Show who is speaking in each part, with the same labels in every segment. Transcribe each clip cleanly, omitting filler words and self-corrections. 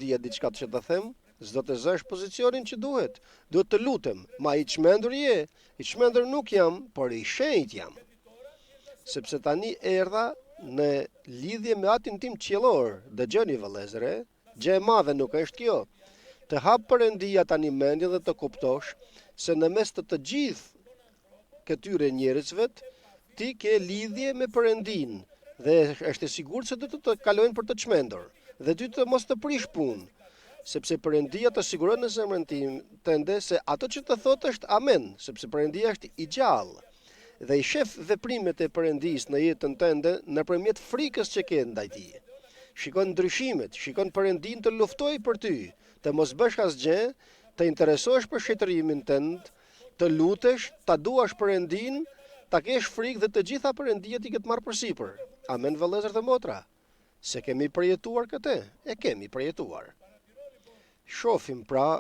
Speaker 1: Dija diçka që të them, s'do të zësh pozicionin që duhet. Duhet të lutem. Ma i çmendur je? I çmendur nuk jam, por i shenjtë jam. Sepse tani erdha në lidhje me atin tim qiellor. Dëgjoni vëllezër, e? Gjë e madhe nuk është kjo. Të hap Perëndia tani mendjen dhe të kuptosh se në mes të të gjithë këtyre njerëzve ti ke lidhje me Perëndinë dhe është e sigurt se do të të kalojnë për të çmendur dhe ty të mos të prish punë, sepse Perëndia të siguron në zemrën tim tënde se ato që të thotë është amen, sepse Perëndia është i gjallë dhe i shef veprimet e Perëndisë në jetën tënde nëpërmjet frikës që ke ndaj tij. Shikon ndryshimet, shikon Perëndinë të luftojë për ty, të mos bësh asgjë, të interesohesh për shenjtërimin tënd, të lutesh, ta duash Perëndinë, ta kesh frikë dhe të gjitha Perëndia t'i ketë marrë përsipër. Amen vëllezër dhe motra. S'e kemi përjetuar këtë, e kemi përjetuar. Shofim pra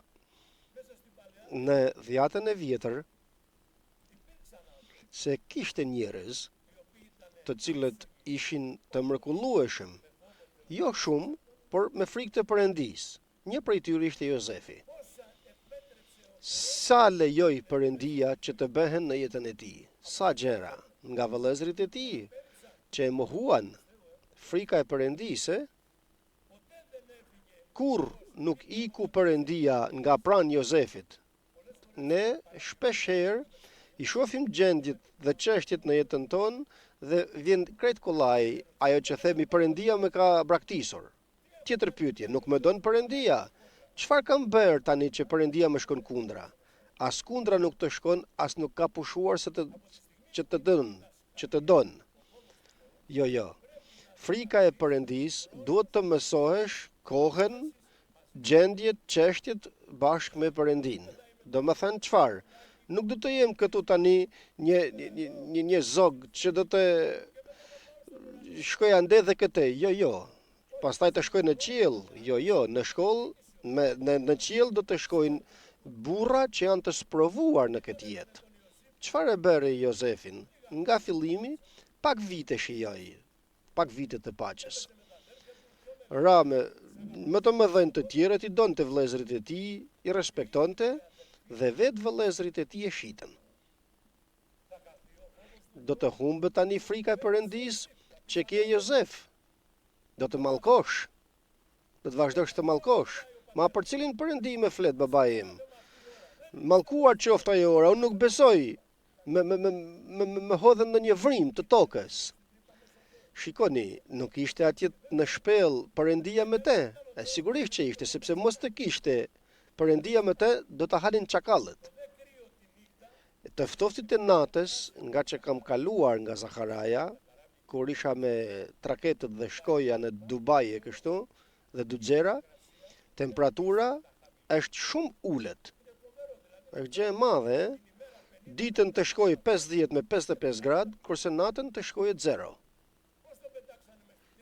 Speaker 1: në dhjatën e vjetër se kishte njerëz të cilët ishin të mrekullueshëm, jo shumë, por me frikë të Perëndisë. Një prej tyre ishte Jozefi. Sa lejoi Perëndia që të bëhen në jetën e tij, sa gjëra, nga vëllezërit e tij, që e mohuan, frika e Perëndisë, kurrë nuk iku Perëndia nga pranë Jozefit. Ne shpesh herë i shohim gjendjet dhe çështjet në jetën tonë dhe vjen krejt kollaj ajo që themi Perëndia më ka braktisur. Tjetër pyetje, nuk më don Perëndia? Çfarë kam bërë tani që Perëndia më shkon kundra? As kundra nuk të shkon, as nuk ka pushuar se të që të don, që të don. Jo, jo. Frika e Perëndisë duhet të mësohesh kohën, gjendjet, çështjet bashkë me Perëndinë. Domethënë çfarë? Nuk do të jem këtu tani një një një, një zog që do të shkoj ande dhe këtej. Jo, jo. Pastaj të shkoj në qiell. Jo, jo, në shkollë me në në qiell do të shkojnë burra që janë të sprovuar në këtë jetë. Çfarë e bëri Jozefin? Nga fillimi, pak vite shijoi, pak vite të paqes. Ra me më të mëdhenj të tjerët i donte vëllezërit e tij, i respektonte dhe vetë vëllezërit e tij e shitën. Do të humbë tani frika e Perëndisë që ke Jozef. Do të mallkosh. Do të vazhdosh të mallkosh. Ma për cilin perëndi më flet babai im? Mallkuar qoftë ajo ora, unë nuk besoj. Më më më më më, më hodhën në një vrimë të tokës. Shikoni, nuk ishte atje në shpellë perëndia me te. E sigurisht që ishte, sepse mos të kishte perëndia me te, do ta hanin çakallët. Të ftohtit e natës, nga që kam kaluar nga Zaharaja, kur isha me traketët dhe shkoja në Dubai e kështu, dhe Duxhera, temperatura është shumë ulët. Është gjë e madhe, e? Ditën të shkojë 50 me 55 gradë, kurse natën të shkojë 0.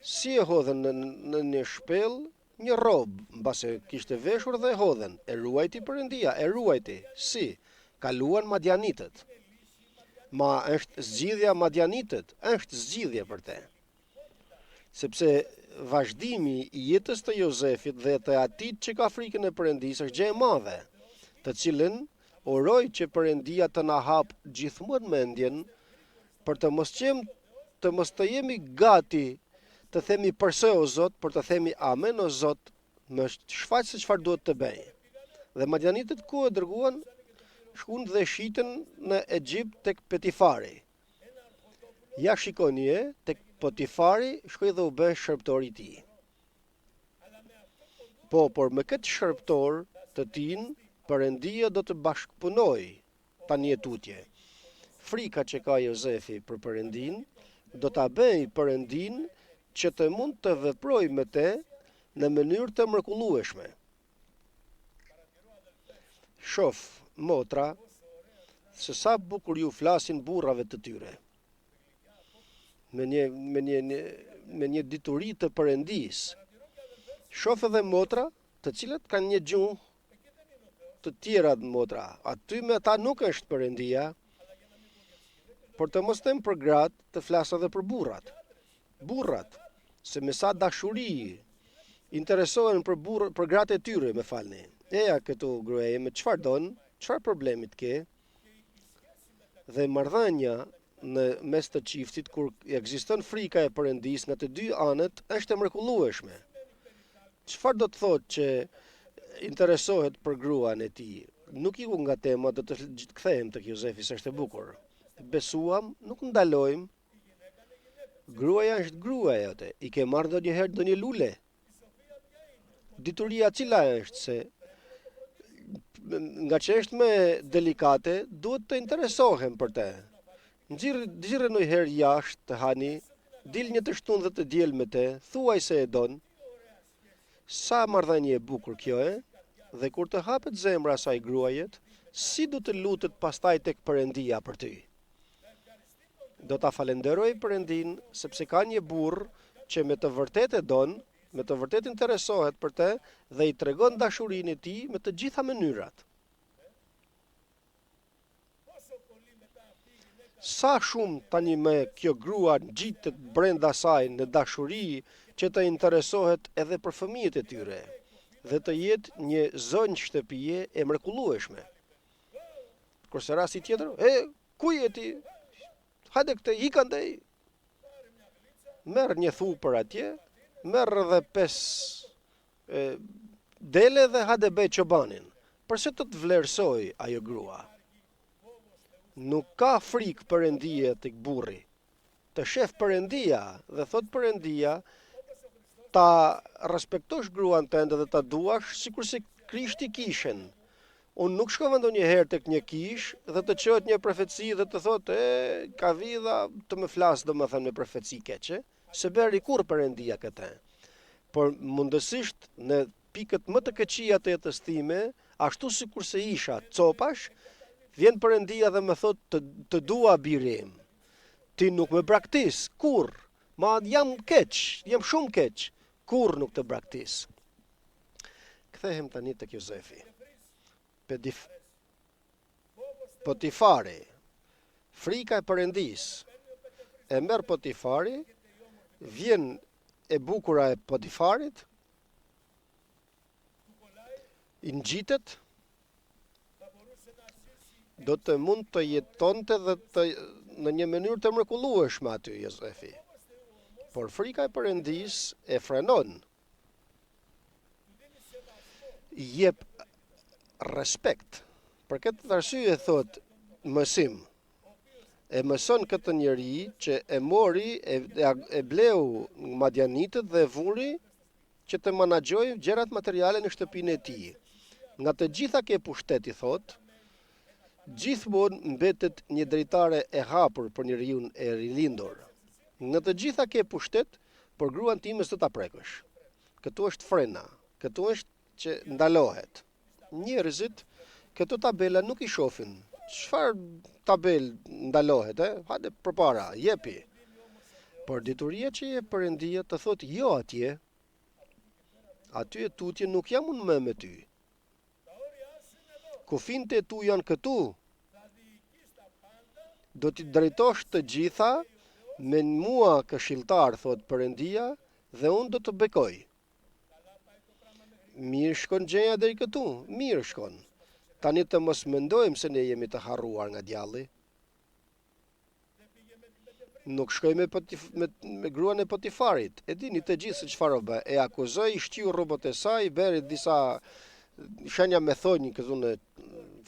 Speaker 1: Si e hodhën në, në një shpellë, një rrobë, mbase kishte veshur dhe e hodhën. E ruajti Perëndia, e ruajti. Si? Kaluan madianitët. Ma është zgjidhja madianitët, është zgjidhje për te. Sepse vazhdimi i jetës të Jozefit dhe të atij që ka frikën e Perëndisë është gjë e madhe, të cilën uroj që Perëndia të na hap gjithmonë mendjen për të mos qenë të mos të jemi gati të themi përse o Zot, por të themi amen o Zot, më shfaq se çfarë duhet të bëj. Dhe madianitët ku e dërguan, shkun dhe shitën në Egjipt tek Potifari. Ja shikoni e, tek Potifari shkoi dhe u bë shërbëtor i tij. Po, por me këtë shërbëtor të tij, Perëndia do të bashkëpunojë tani e tutje. Frika që ka Jozefi për Perëndinë do ta bëjë Perëndinë që të mund të veprojë me te në mënyrë të mrekullueshme. Shof, motra, se sa bukur ju flasin burrave të tyre. Me një, me një, një, me një dituri të Perëndisë. Shof edhe motra, të cilët kanë një gjuhë të tjera motra. Aty me ata nuk është Perëndia, por të mos them për gratë, të flas edhe për burrat. Burrat, se me sa dashuri. Interesohen për burrë, për gratë e tyre, më falni. Eja këtu gruaja ime, çfarë don? Çfarë problemi ke? Dhe marrëdhënia në mes të çiftit kur ekziston frika e Perëndisë nga të dy anët është e mrekullueshme. Çfarë do të thotë që interesohet për gruan e tij? Nuk iku nga tema, do të kthehem tek Jozefi se është e bukur. Besuam, nuk ndalojmë. Gruaja është gruaja jote. I ke marrë ndonjëherë ndonjë lule? Dituria cila është se nga që është më delikate, duhet të interesohem për te. Nxirr, nxirre ndonjëherë jashtë të hani, dil një të shtunë dhe të diel me te, thuaj se e don. Sa marrëdhënie e bukur kjo e? Dhe kur të hapet zemra asaj gruajet, si do të lutet pastaj tek Perëndia për ty? Do ta falënderojë Perëndinë sepse ka një burrë që me të vërtetë e don, me të vërtetë interesohet për të dhe i tregon dashurinë e tij me të gjitha mënyrat. Sa shumë tani më kjo grua ngjitet brenda saj në dashuri që të interesohet edhe për fëmijët e tyre dhe të jetë një zonjë shtëpie e mrekullueshme. Kurse rasti tjetër, e, ku je ti? Hajde këtej, ik andej. Merr një thupër atje, merr edhe pes e, dele dhe hajde bëj çobanin. Përse të të vlerësojë ajo grua? Nuk ka frikë Perëndie tek burri. Të shef Perëndia dhe thotë Perëndia ta respektosh gruan tënde dhe ta duash sikurse Krishti kishën. Unë nuk shkova ndonjëherë tek një kishë dhe të çohet një profeci dhe të thotë e ka vidha të më flasë domethënë me profeci keqe, s'e bëri kurrë Perëndia këtë. Por mundësisht në pikët më të këqija të jetës time, ashtu sikurse isha copash, vjen Perëndia dhe më thotë të, të dua biri im. Ti nuk më braktis, kurrë. Ma jam keq, jam shumë keq, kurrë nuk të braktis. Kthehem tani tek Jozefi. Pedif Potifari, frika e Perëndisë. E merr Potifari, vjen e bukura e Potifarit, i ngjitet, do të mund të jetonte dhe të në një mënyrë të mrekullueshme aty Jozefi. Por frika e Perëndisë e frenon. I jep respekt. Për këtë arsye thotë mësim. E mëson këtë njeri që e mori, e, e, e bleu madianitët dhe e vuri që të menaxhojë gjërat materiale në shtëpinë e tij. Nga të gjitha ke pushtet, i thotë, gjithmonë mbetet një dritare e hapur për njeriun e rilindur. Në të gjitha ke pushtet, por gruan time s'do ta prekësh. Këtu është frena, këtu është që ndalohet. Njerëzit këto tabela nuk i shohin. Çfarë tabelë ndalohet, e? Hajde përpara, jepi. Por dituria që jep Perëndia të thotë jo atje. Aty e tutje nuk jam unë më me ty. Kufinjtë e tu janë këtu. Do t'i drejtosh të gjitha me mua këshilltar, thotë Perëndia, dhe unë do të bekoj. Mirë shkon gjëja deri këtu, mirë shkon. Tani të mos mendojmë se ne jemi të harruar nga djalli. Nuk shkoi me, Potif, me, me gruan e Potifarit. E dini të gjithë se çfarë u bë. E akuzoi, i shqyu rrobat e saj, bëri disa shenja me thonjë këtu në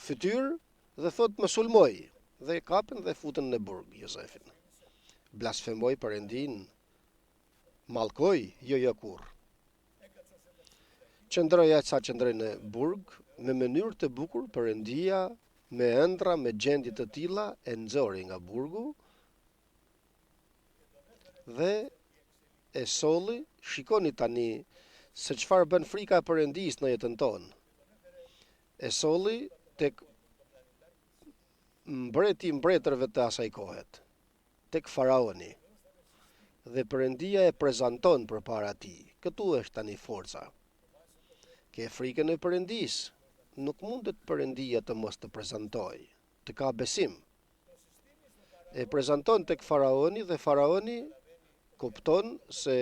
Speaker 1: fytyrë dhe thotë më sulmoi dhe e kapën dhe e futën në burg Jozefin. Blasfemoi Perëndinë Mallkoi? Jo, jo kurrë. Qëndroi aq sa qëndroi në burg, në mënyrë të bukur Perëndia me ëndrra me gjendje të tilla e nxori nga burgu dhe e solli, shikoni tani se çfarë bën frika e Perëndisë në jetën tonë. E solli tek mbreti i mbretërve të asaj kohet. tek faraoni dhe Perëndia e prezanton përpara tij. Këtu është tani forca. Ke frikën e Perëndisë, nuk mundet Perëndia të mos të prezantojë, të ka besim. E prezanton tek faraoni dhe faraoni kupton se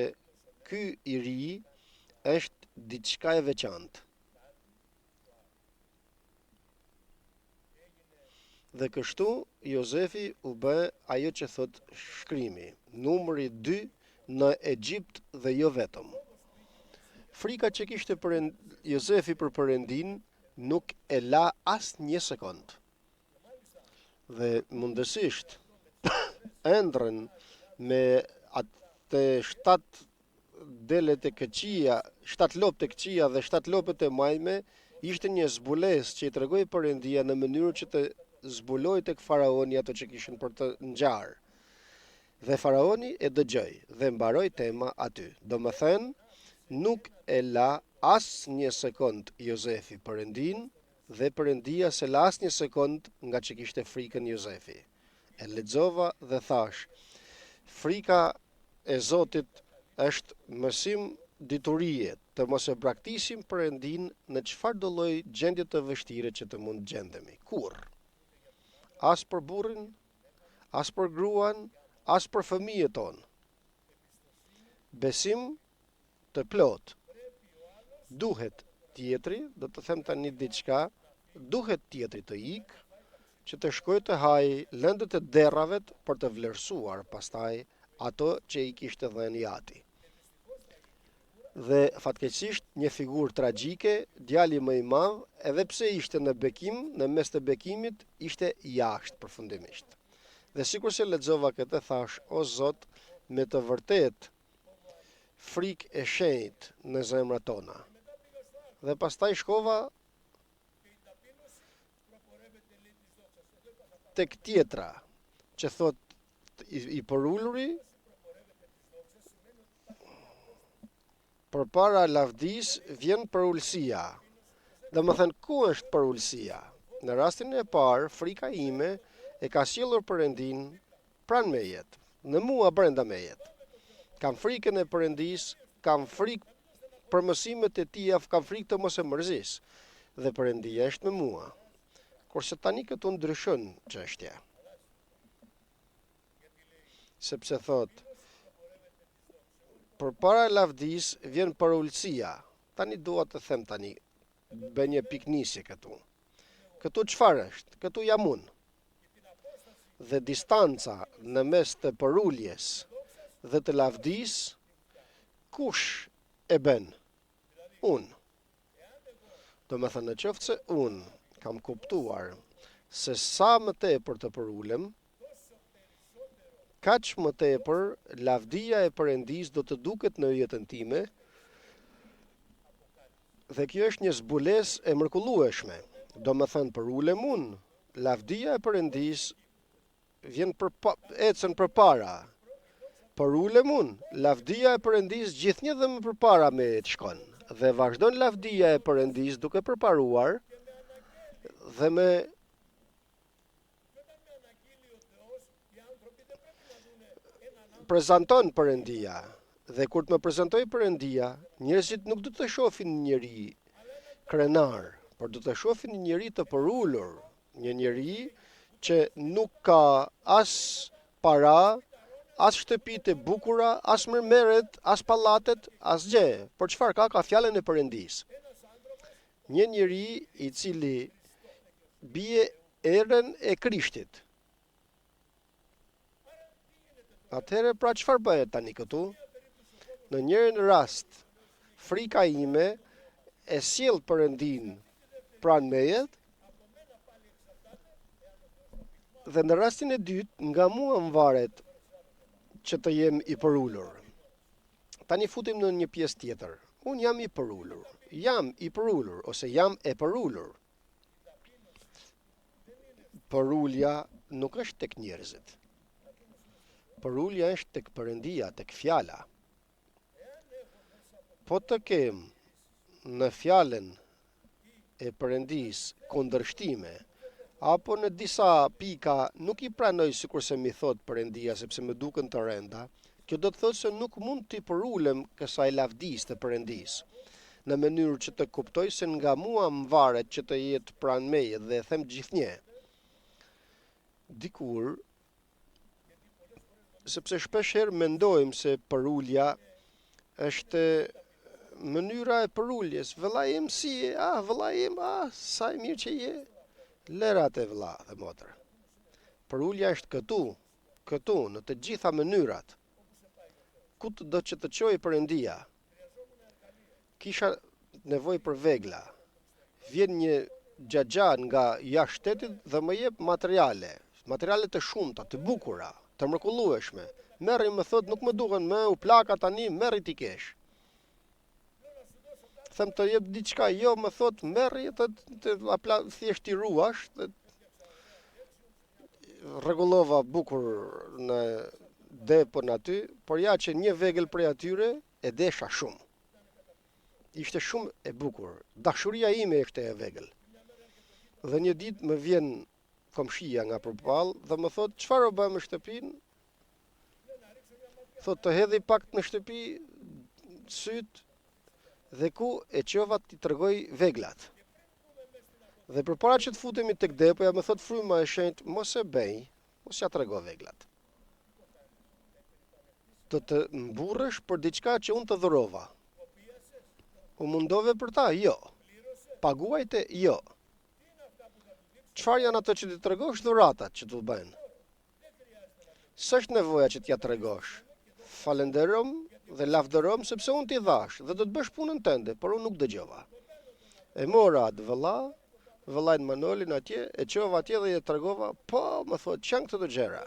Speaker 1: ky i ri Është diçka e veçantë. Dhe kështu Jozefi u bë ajo që thotë shkrimi, numri 2 në Egjipt dhe jo vetëm. Frika që kishte për Jozefi për Perëndinë nuk e la asnjë sekond. Dhe mundësisht ëndrrën me atë shtatë delet e këqija, shtatë lopët e këqija dhe shtatë lopët e majme, ishte një zbulesë që i tregoi Perëndia në mënyrë që të zbulojë tek faraoni ato që kishin për të ngjarë. Dhe faraoni e dëgjoi dhe mbaroi tema aty. Domethënë, nuk e la asnjë sekond Jozefi Perëndinë dhe Perëndia s'e la asnjë sekond nga që kishte frikën Jozefi. E lexova dhe thashë, Frika e Zotit është mësim diturie, të mos e braktisim Perëndinë në çfarëdo lloj gjendje të vështire që të mund gjendemi. Kurrë. As për burrin, as për gruan, as për fëmijët tonë. Besim të plotë. Duhet tjetri, do të them tani diçka, duhet tjetri të ikë, që të shkojë të hajë lëndët e derrave për të vlerësuar pastaj ato që i kishte dhënë i ati. Dhe fatkeqësisht një figurë tragjike, djali më i madh, edhe pse ishte në bekim, në mes të bekimit, ishte jashtë përfundimisht. Dhe sikurse lexova këtë thashë, o Zot, me të vërtetë frikë e shenjtë në zemrat tona. Dhe pastaj shkova tek tjetra, që thotë i, i përuluri përpara lavdisë vjen përulësia. Domethënë, ku është përulësia? Në rastin e parë, frika ime e ka sjellur Perëndinë pranë meje, në mua brenda meje. Kam frikën e Perëndisë, kam frikë për mësimet e tija, kam frikë të mos e mërzis, dhe Perëndia është me mua. Kurse tani këtu ndryshon çështja. Sepse thotë, përpara lavdisë vjen përulësia. Tani dua të them tani, bëj një pikënisje këtu. Këtu çfarë është? Këtu jam unë. Dhe distanca në mes të përuljes dhe të lavdisë, kush e bën? Unë. Domethënë, në qoftë se unë kam kuptuar se sa më tepër të përulem, kaq më tepër lavdia e Perëndisë do të duket në jetën time, Dhe kjo është një zbulesë e mrekullueshme. Domethënë përulem unë, lavdia e Perëndisë vjen për ecën përpara. Përulem unë, lavdia e Perëndisë gjithnjë dhe më përpara meje të shkon. Dhe vazhdon lavdia e Perëndisë duke përparuar dhe me prezanton Perëndia. Dhe kur të më prezantojë Perëndia, njerëzit nuk do të shohin një njeri krenar, por do të shohin një njeri të përulur, një njeri që nuk ka as para, as shtëpitë e bukura, as mermeret, as pallatet, asgjë. Por çfarë ka? Ka fjalën e Perëndisë. Një njeri i cili bie erën e Krishtit. Atëherë pra çfarë bëhet tani këtu? Në njërin rast, frika ime e sjell Perëndinë pranë meje dhe në rastin e dytë nga mua më varet që të jem i përulur. Tani futem në një pjesë tjetër. Unë jam i përulur. Jam i përulur ose jam e përulur. Përulja nuk është tek njerëzit. Përulja është tek Perëndia, tek fjala. Po të kem në fjalën e Perëndisë kundërshtime, apo në disa pika nuk i pranoj sikurse m'i thotë Perëndia sepse më duken të rënda, kjo do të thotë se nuk mund t'i përulem kësaj lavdisë të Perëndisë, në mënyrë që të kuptoj se nga mua më varet që të jetë pranë meje dhe e them gjithnjë. Dikur sepse shpesh herë mendojmë se përulja është. mënyra e përuljes, vëllai im si je, ah, vëllai im, ah, sa i mirë që je. Lëre atë vëlla dhe motër. Përulja është këtu, këtu, në të gjitha mënyrat. Ku të do që të çojë Perëndia? Kisha nevojë për vegla. Vjen një xhaxha nga jashtë shtetit dhe më jep materiale, materiale të shumta, të bukura, të mrekullueshme. Merri më thotë nuk më duhen më, u plaka tani, merri t'i kesh. Them të jep diçka, jo më thotë merri të të apla, thjesht t'i ruash dhe rregullova bukur në depon aty, por ja që një vegël prej atyre e desha shumë. Ishte shumë e bukur. Dashuria ime ishte e vegël. Dhe një ditë më vjen komshia nga përballë dhe më thotë çfarë u bë me shtëpinë? Thotë të hedhi pak në shtëpi sytë dhe ku e çova t'i tregoj veglat. Dhe përpara që të futemi tek depoja më thotë fryma e shenjtë mos e bëj, mos ja trego veglat. Do të mburresh për diçka që unë të dhurova. U mundove për ta? Jo. Paguajte? Jo. Çfarë janë ato që t'i tregosh dhuratat që t'u bëjnë? S'është nevoja që t'ia tregosh. Falënderom dhe lavdërom sepse unë t'i dhashë dhe do të bësh punën tënde, por unë nuk dëgjova. E mora atë vëlla, vëllain Manolin atje, e çova atje dhe i tregova, po, më thotë, ç'janë këto të gjëra?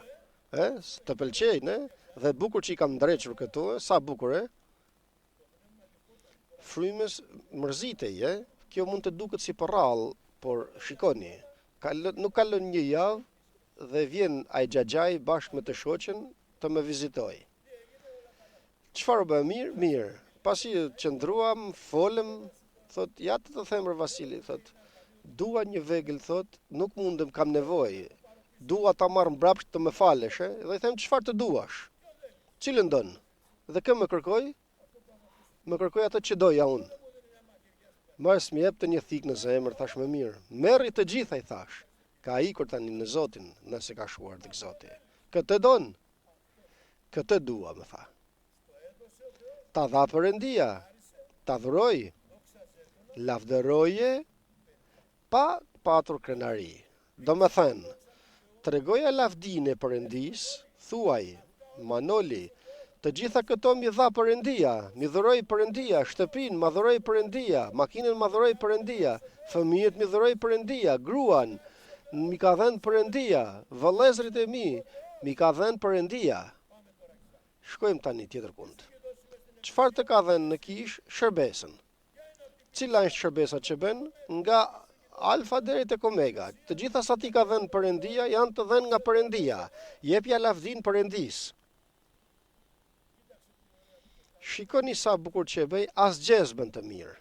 Speaker 1: E, të pëlqejnë, e? Dhe bukur që i kam ndrequr këtu, e? Sa bukur, e? Frymës mërzitej, e? Kjo mund të duket si përrallë, por shikoni, kalon, nuk kalon një javë dhe vjen ai xhaxhai bashkë me të shoqen të më vizitojë. Çfarë u bë mirë? Mirë. Pasi qëndruam, folëm, thot, ja të të them Vasili, thot, dua një vegël, thot, nuk mundem, kam nevojë. Dua ta marr mbrapsht të më falësh, e? Dhe i them çfarë të duash? Cilën don? Dhe kë më kërkoi? Më kërkoi atë që doja unë. Mos më jepte një thikë në zemër, thash më mirë. Merri të gjitha, i thash. Ka ikur tani në Zotin, nëse ka shkuar tek Zoti. Këtë don? Këtë dua, më tha. Ta dha Perëndia, ta dhuroi. Lavdëroje pa patur krenari. Domethënë, tregoja lavdinë e Perëndisë, thuaj, Manoli, të gjitha këto m'i dha Perëndia, m'i dhuroi Perëndia, shtëpinë ma dhuroi Perëndia, makinën ma dhuroi Perëndia, fëmijët m'i dhuroi Perëndia, gruan m'i ka dhënë Perëndia, vëllezërit e mi m'i ka dhënë Perëndia. Shkojmë tani tjetërkund. Çfarë të ka dhënë në kishë? Shërbesën. Cila është shërbesa që bën? Nga alfa deri tek omega. Të gjitha sa t'i ka dhënë Perëndia janë të dhënë nga Perëndia. Jepja lavdinë Perëndisë. Shikoni sa bukur që e bëj, asgjë s'bën të mirë.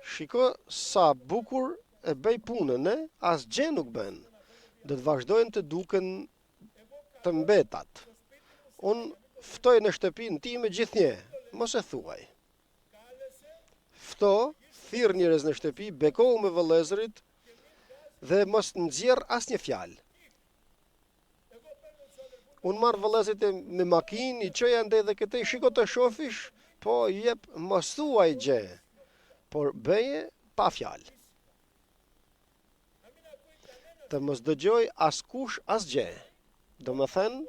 Speaker 1: Shiko sa bukur e bëj punën, e? Asgjë nuk bën. Do të vazhdojnë të duken të mbetat. Unë ftoj në shtëpinë time gjithnjë, mos e thuaj. Fto, thirr njerëz në shtëpi, bekohu me vëllezërit dhe mos nxjerr asnjë fjalë. Unë marr vëllezërit e me makinë, i çoj andej dhe këtej, shiko të shofish, po jep mos thuaj gjë, por bëje pa fjalë. Të mos dëgjoj askush asgjë. Domethënë,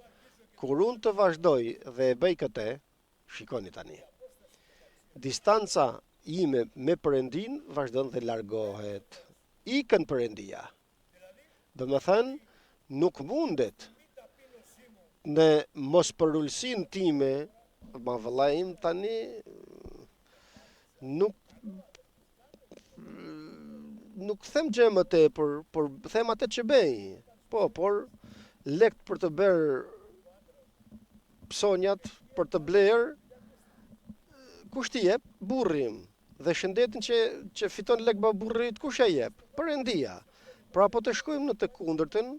Speaker 1: kur unë të vazhdoj dhe e bëj këtë, Shikoni tani. Distanca ime me Perëndinë vazhdon dhe largohet. Ikën Perëndia. Domethënë, nuk mundet në mospërulësinë time, ma vëllai im tani nuk nuk them gjë më tepër, por them atë që bëj. Po, por lekt për të bërë psonjat për të blerë, kush t'i jep? Burri im. Dhe shëndetin që, që fiton lek ba burrit, kush e jep? Perëndia. Pra po të shkojmë në të kundërtën,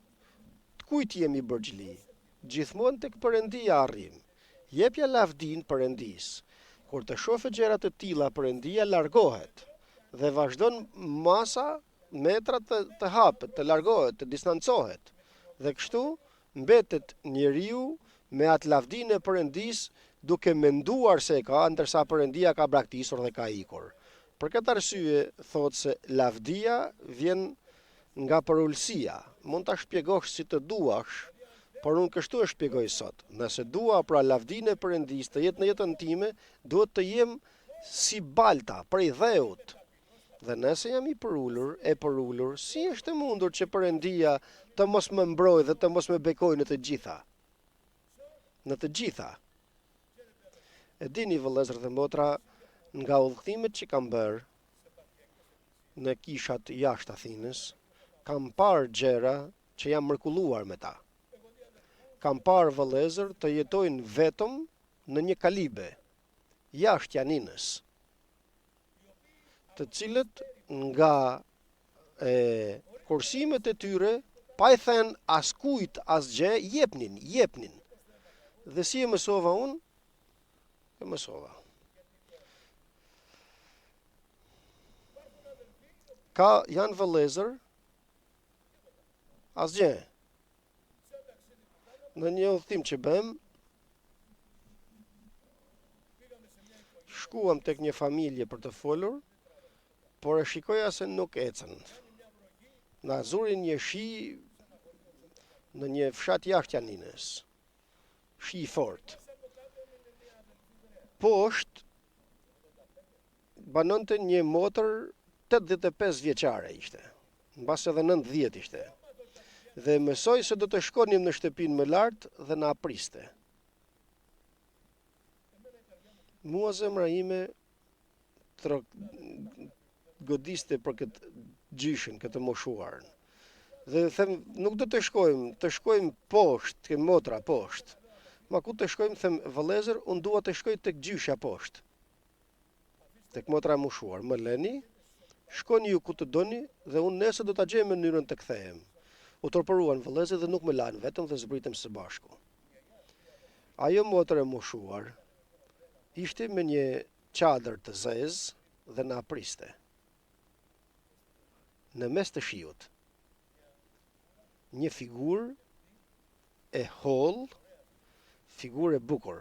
Speaker 1: kujt jemi borxhli? Gjithmonë tek Perëndia arrijmë. Jepja lavdinë Perëndisë. Kur të shohë gjëra të tilla Perëndia largohet dhe vazhdon masa metra të, të hapet, të largohet, të distancohet. Dhe kështu mbetet njeriu me atë lavdinë e Perëndisë duke menduar se e ka, ndërsa Perëndia ka braktisur dhe ka ikur. Për këtë arsye thotë se lavdia vjen nga përulësia. Mund ta shpjegosh si të duash, por unë kështu e shpjegoj sot. Nëse dua pra lavdinë e Perëndisë të jetë në jetën time, duhet të jem si balta prej dheut. Dhe nëse jam i përulur, e përulur, si është e mundur që Perëndia të mos më mbrojë dhe të mos më bekojë në të gjitha? Në të gjitha. E dini vëllezër dhe motra, nga udhëtimet që kam bërë në kishat jashtë Athinës, kam parë gjëra që jam mrekulluar me ta. Kam parë vëllezër të jetojnë vetëm në një kalibe, jashtë Janinës, të cilët nga e kursimet e tyre, pa i thënë askujt asgjë, jepnin, jepnin. Dhe si e mësova unë? E mësova. Ka janë vëllezër asgjë. Në një udhëtim që bëmë, shkuam tek një familje për të folur, por e shikoja se nuk ecën. Na zuri një shi në një fshat jashtë Janinës. Shi i fortë. Poshtë banonte një motër 85 vjeçare ishte. Mbase edhe 90 ishte. Dhe mësoi se do të shkonim në shtëpinë më lart dhe na priste. Mua zemra ime trok godiste për këtë gjyshin, këtë të moshuarën. Dhe them, nuk do të shkojmë, të shkojmë poshtë, te motra poshtë. Ma ku të shkojmë, them, vëllezër, unë dua të shkoj tek gjyshja poshtë. Tek motra e moshuar, më leni, shkoni ju ku të doni dhe unë nesër do ta gjej mënyrën të kthehem. U turpëruan vëllezërit dhe nuk më lanë vetëm dhe zbritëm së bashku. Ajo motër e moshuar ishte me një çadër të zezë dhe na priste. Në mes të shiut. Një figurë e hollë, figurë e bukur.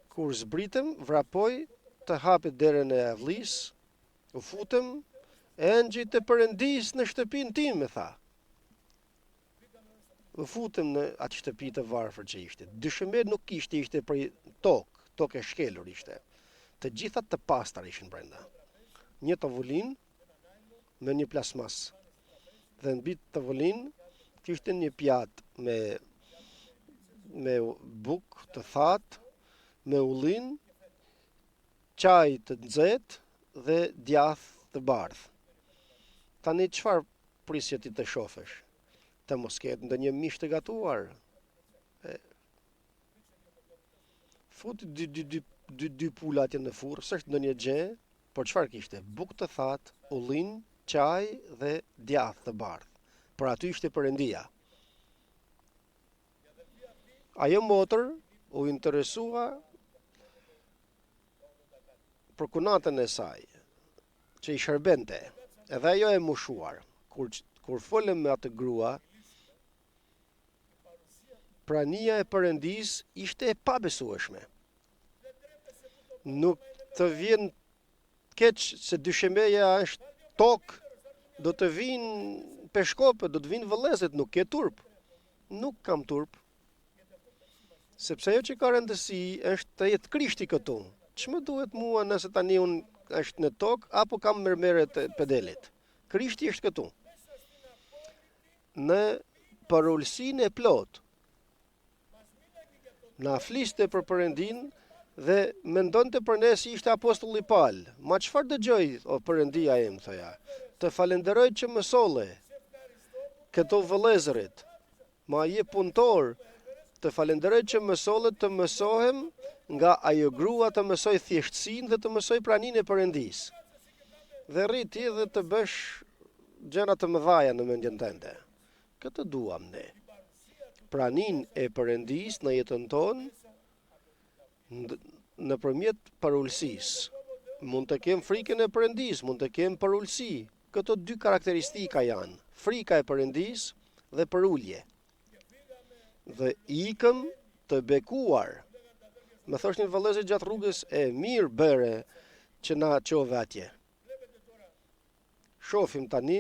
Speaker 1: Kur zbritëm, vrapoi të hapi derën e avllisë, u futëm, engjëjt e Perëndisë në shtëpinë time, tha. U futëm në atë shtëpi të varfër që ishte. Dysheme nuk kishte, ishte prej tokë, tokë e shkelur ishte. Të gjitha të pastra ishin brenda. Një tavolinë me një plasmas. Dhe mbi tavolinë kishte një pjatë me me bukë të thatë, me ullinj, çaj të nxehtë dhe djathë të bardhë. Tani çfarë prisje ti të shofësh? Të mos ketë ndonjë mish të gatuar. E, futi dy, dy, dy, dy, dy pula atje në furrë, s'është ndonjë gjë, por çfarë kishte? Bukë të thatë, ullinj, çaj dhe djathë të bardhë. Por aty ishte Perëndia. Ajo motër u interesua për kunatën e saj, që i shërbente, edhe ajo e moshuar, kur, kur folëm me atë grua, prania e Perëndisë ishte e pabesueshme. Nuk të vjen keq se dyshemeja është tokë, do të vijnë peshkopët, do të vijnë vëllezërit, nuk ke turp. Nuk kam turp. Sepse ajo që ka rëndësi është të jetë Krishti këtu. Ç'më duhet mua nëse tani unë është në tokë apo kam mermeret e pedelit? Krishti është këtu. Në përulësinë e plotë. Na fliste për Perëndinë dhe mendonte për ne si ishte apostulli Pal. Ma çfarë dëgjoj, o Perëndia im, thoja. Të falenderoj që më solle këto vëllezërit. Ma je punëtor, të falenderoj që më solle të mësohem nga ajo grua të mësoj thjeshtësinë dhe të mësoj praninë e Perëndisë. Dhe rri ti dhe të bësh gjëra të mëdhaja në mendjen tënde. Këtë duam ne. Praninë e Perëndisë në jetën tonë nëpërmjet përulësisë. Mund të kem frikën e Perëndisë, mund të kem përulësi. Këto dy karakteristika janë, frika e Perëndisë dhe përulje. Dhe ikëm të bekuar. Më thoshnin vëllezërit gjatë rrugës e mirë bëre që na çove atje. Shofim tani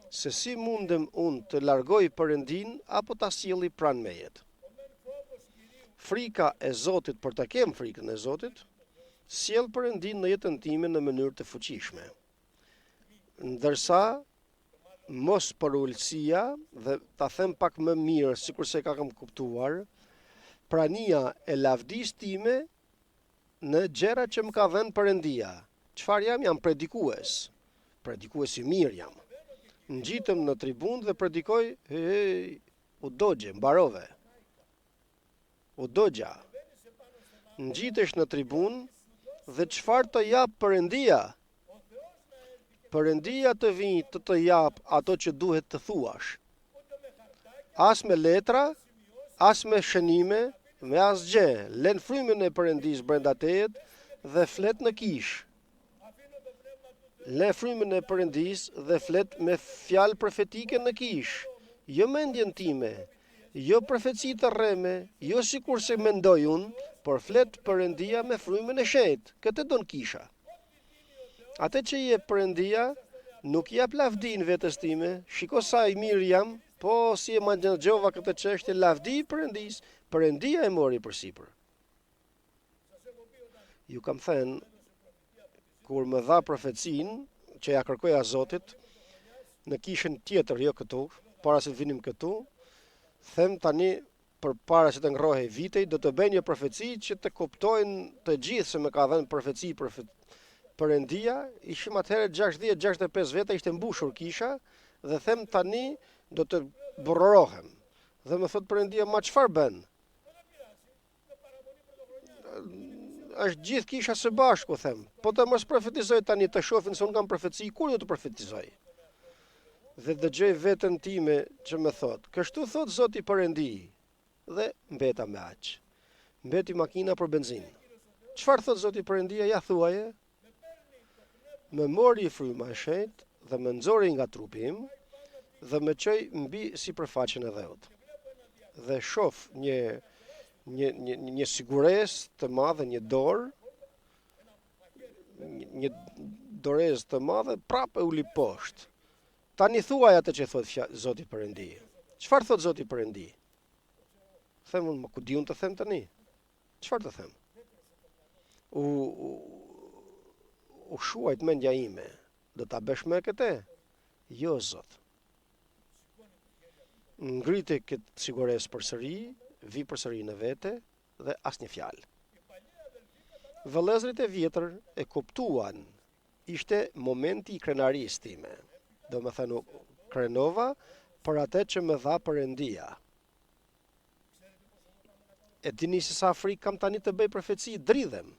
Speaker 1: se si mundem unë të largoj Perëndinë apo ta sjelli pranë meje. Frika e Zotit për të kem frikën e Zotit, sjell Perëndinë në jetën time në mënyrë të fuqishme. Ndërsa mospërulësia dhe ta them pak më mirë sikurse ka kam kuptuar, prania e lavdisë time në gjëra që më ka dhënë Perëndia. Çfarë jam? Jam predikues. Predikues i mirë jam. Ngjitem në tribunë dhe predikoj, hej, u dogje, mbarove. U dogja. Ngjitesh në tribunë dhe çfarë të jap Perëndia? Perëndia të vijë të të japë ato që duhet të thuash. As me letra, as me shënime, me asgjë, lën frymën e Perëndisë brenda teje dhe flet në kishë. Le frymën e Perëndisë dhe flet me fjalë profetike në kishë, jo mendjen time, jo profeci të rreme, jo sikurse mendoj unë, por flet Perëndia me frymën e shenjtë. Këtë don kisha. Atë që jep Perëndia, nuk jap lavdinë vetes time, shiko sa i mirë jam, po si e menaxhova këtë çështje, lavdi Perëndisë, Perëndia e mori përsipër. Ju kam thënë, kur më dha profecinë, që ja kërkoja Zotit, në kishën tjetër, jo këtu, para se të vinim këtu, them tani përpara se të ngrohej viti, do të bëj një profeci që të kuptojnë të gjithë se më ka dhënë profeci profet Perëndia, ishim atëherë 60-65 veta, ishte mbushur kisha dhe them tani do të burrërohem. Dhe më thotë Perëndia, ma çfarë bën? Është gjithë kisha së bashku, them. Po të mos profetizoj tani të shohin se unë kam profeci, kur do të profetizoj? Dhe dëgjoj veten time që më thotë, kështu thotë Zoti Perëndi, dhe mbeta me aq. Mbeti makina për benzinë. Çfarë thotë Zoti Perëndia, ja thuaje? Më mori fryma e shenjtë dhe më nxori nga trupi im dhe më çoi mbi sipërfaqen e dheut. Dhe shof një një një një siguresë të madhe, një dorë, një dorezë të madhe, prapë e uli poshtë. Tani thuaj atë që thotë Zoti Perëndi. Çfarë thotë Zoti Perëndi? Them unë, ma ku di unë të them tani? Çfarë të them? U, u, u shuajt mendja ime. Do ta bësh me këtë? Jo, Zot. Ngrite këtë siguresë përsëri, vi përsëri në vete dhe asnjë fjalë. Vëllezërit e vjetër e kuptuan, ishte momenti i krenarisë time. Domethënë, u krenova për atë që më dha Perëndia. E dini se sa frikë kam tani të bëj profeci, dridhem.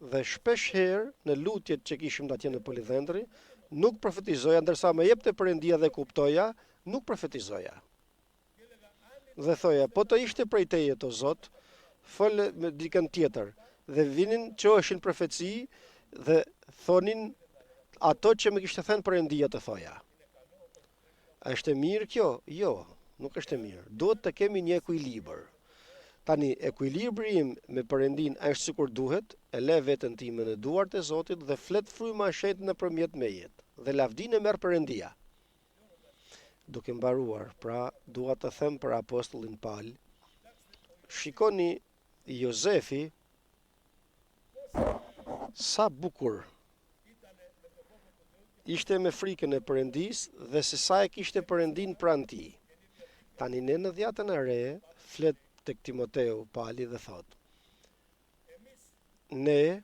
Speaker 1: Dhe shpesh herë në lutjet që kishim atje në Polidhendri, nuk profetizoja ndërsa më jepte Perëndia dhe kuptoja, nuk profetizoja. Dhe thoja, po të ishte prej teje o Zot, fol me dikën tjetër. Dhe vinin, çoheshin profeci dhe thonin ato që më kishte thënë Perëndia të thoja. A është e mirë kjo? Jo, nuk është e mirë. Duhet të kemi një ekuilibër. Tani, ekuilibri im me Perëndinë është sikur duhet, e le veten time në duart e Zotit dhe flet fryma e shenjtë nëpërmjet meje dhe lavdinë e merr Perëndia. Duke mbaruar, pra, dua të them për apostullin Pal, shikoni Jozefi Sa bukur ishte me frikën e Perëndisë dhe se sa e kishte Perëndinë pranë tij. Tani ne në Dhjatën e Re flet tek Timoteu Pali dhe thotë, Ne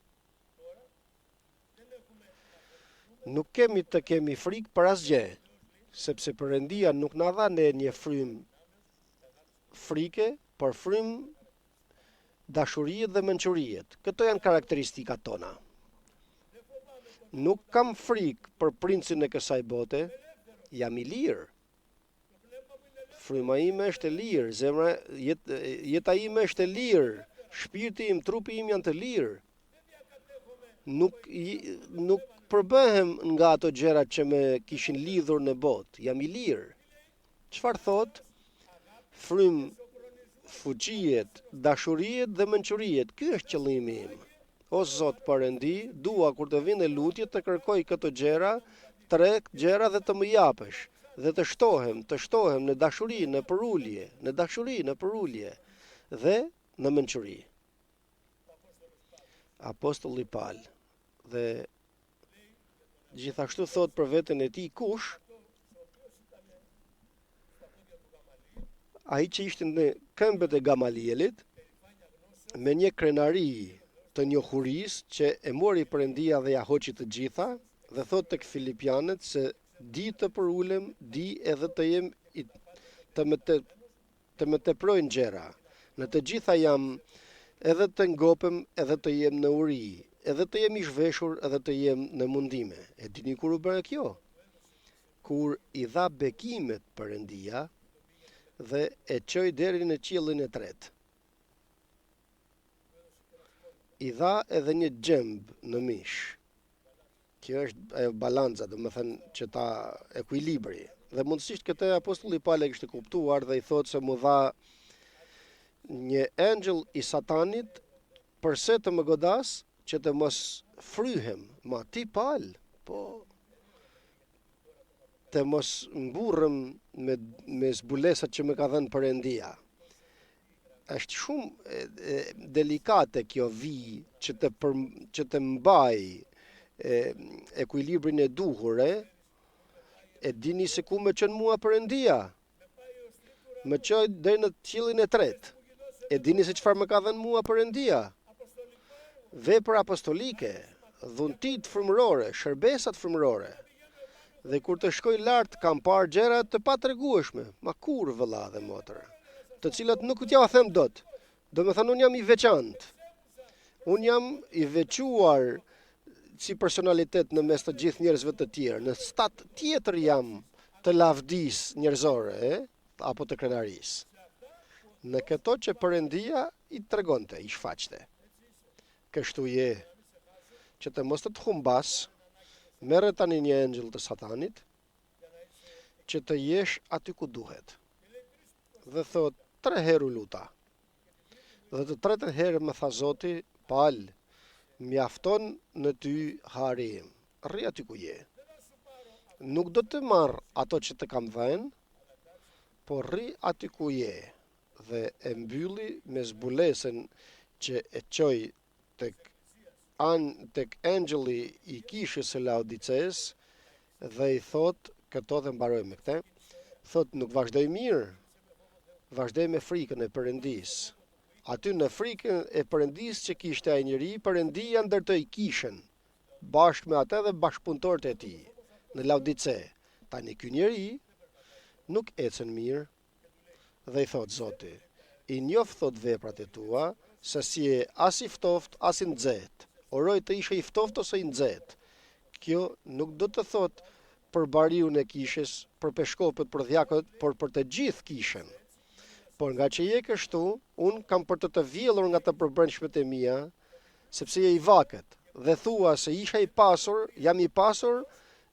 Speaker 1: nuk kemi të kemi frikë për asgjë, sepse Perëndia nuk na dha ne një frymë frike, por frymë dashurie dhe mençurie. Këto janë karakteristikat tona. Nuk kam frikë për princin e kësaj bote, jam i lirë. Fryma ime është e lirë, zemra, jet, jeta ime është e lirë, shpirti im, trupi im janë të lirë. Nuk, nuk përbëhem nga ato gjëra që më kishin lidhur në botë, jam i lirë. Çfarë thotë? Frymë. fuqiet, dashuriet dhe mençuriet. Ky është qëllimi im. O Zot Perëndi, dua kur të vij në lutje të kërkoj këto gjëra, tre gjëra dhe të më japësh, dhe të shtohem, të shtohem në dashuri, në përulje, në dashuri, në përulje dhe në mençuri. Apostulli Pal dhe gjithashtu thotë për veten e tij kush ai që ishte në këmbët e Gamalielit me një krenari të njohurisë që e mori Perëndia dhe ia hoqi të gjitha dhe thotë tek Filipianët se di të përulem, di edhe të jem i, të më të, të më teprojnë gjëra. Në të gjitha jam edhe të ngopem edhe të jem në uri, edhe të jem i zhveshur edhe të jem në mundime. E dini kur u bë kjo? Kur i dha bekimet Perëndia dhe e çoi deri në qiellin e tretë. I dha edhe një gjemb në mish. Kjo është ajo balanca, domethënë që ta ekuilibri. Dhe mundësisht këtë apostulli Pal e kishte kuptuar dhe i thotë se m'u dha një engjëll i satanit përse të më godas që të mos fryhem, ma ti Pal, po të mos mburrem me, me zbulesat që më ka dhënë Perëndia. Është shumë e, e, delikate kjo vijë që të për, që të mbaj e, ekuilibrin e duhur, e, e dini se ku më çon mua Perëndia? Më çoi deri në qiellin e tretë. E dini se çfarë më ka dhënë mua Perëndia? Vepër apostolike, dhuntitë frymërore, shërbesat frymërore. Dhe kur të shkoj lart kam parë gjëra të patregueshme, ma kurrë vëlla dhe motër, të cilat nuk t'jua them dot. Domethënë unë jam i veçantë. Unë jam i veçuar si personalitet në mes të gjithë njerëzve të tjerë. Në stat tjetër jam të lavdisë njerëzore, e, apo të krenarisë. Në këto që Perëndia i tregonte, i shfaqte. Kështu je, që të mos të të humbas, merre tani një engjëll të satanit, që të jesh aty ku duhet. Dhe thotë, tre herë u luta. Dhe të tretën herë më tha Zoti, Pal, mjafton në ty hari im. Rri aty ku je. Nuk do të marr ato që të kam dhënë, por rri aty ku je. Dhe e mbylli me zbulesën që e çoi tek an tek engjëlli i kishës së Laodicesë dhe i thotë këto dhe mbaroj me këtë. Thotë nuk vazhdoi mirë, vazhdoi me frikën e Perëndisë. Aty në frikën e Perëndisë që kishte ai njeri, Perëndia ndërtoi kishën bashkë me atë dhe bashkëpunëtorët e tij në Laodice. Tani ky njeri nuk ecën mirë Dhe i thotë Zoti, I njoh thotë veprat e tua, se s'je as i ftoftë, as i nxehtë. Uroj të ishe i ftoftë ose i nxehtë. Kjo nuk do të thotë për bariun e kishës, për peshkopët, për dhjakët, por për të gjithë kishën. Por nga që je kështu, unë kam për të të vjellur nga të përbrendshmet e mia, sepse je i vakët, dhe thua se isha i pasur, jam i pasur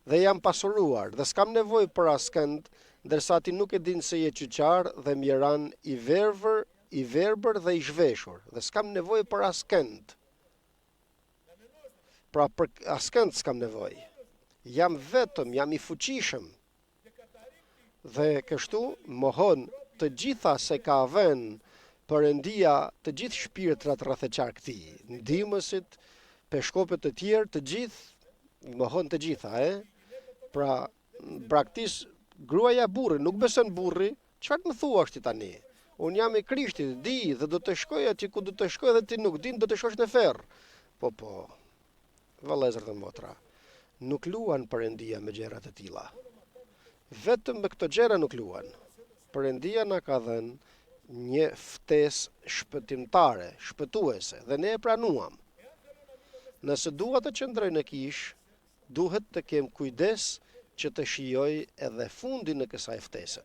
Speaker 1: dhe jam pasuruar, dhe s'kam nevojë për askënd, ndërsa ti nuk e din se je qyqar dhe mjeran i vervër, i verbër dhe i zhveshur, dhe s'kam nevojë për askënd. Pra për askënd s'kam nevojë. Jam vetëm, jam i fuqishëm. Dhe kështu mohon të gjitha se ka vënë Perëndia të gjithë shpirtrat rreth e qark tij, ndihmësit, peshkopët të tjerë, të gjithë, i mohon të gjitha, e? Pra, braktis gruaja burrin, nuk beson burri, çfarë të më thuash ti tani? Unë jam i Krishtit, di dhe do të shkoj aty ku do të shkoj dhe ti nuk din, do të shkosh në ferr. Po, po, Vëllezër dhe motra, nuk luan Perëndia me gjëra të tilla. Vetëm me këto gjëra nuk luan. Perëndia na ka dhënë një ftesë shpëtimtare, shpëtuese dhe ne e pranuam. Nëse dua të qëndroj në kishë, duhet të kem kujdes që të shijoj edhe fundin e kësaj ftese.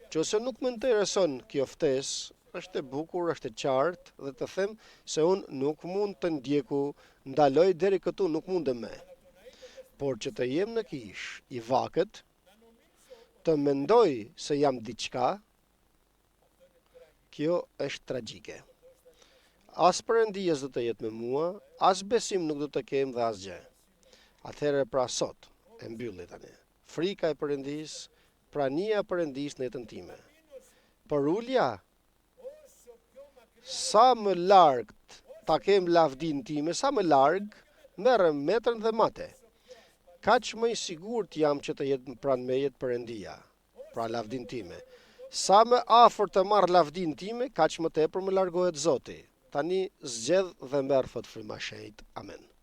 Speaker 1: Qoftë se nuk më intereson kjo ftesë, është e bukur, është e qartë dhe të them se unë nuk mund të ndjeku, ndaloj deri këtu, nuk mundem më. Por që të jem në kishë, i vakët, të mendoj se jam diçka,. Kjo është tragjike. As Perëndia s'do të jetë me mua, as besim nuk do të kem dhe asgjë. Atëherë pra sot, e mbylli tani. Frika e Perëndisë, prania e Perëndisë në jetën time. Përulja, sa më larg ta kem lavdinë time, sa më larg, merre metrën dhe mate. Kaq më i sigurt jam që të jetë pranë meje Perëndia, pra lavdinë time. Sa më afër të marr lavdinë time, kaq më tepër më largohet Zoti. Tani zgjedh dhe merr, thotë Fryma e Shenjtë. Amen.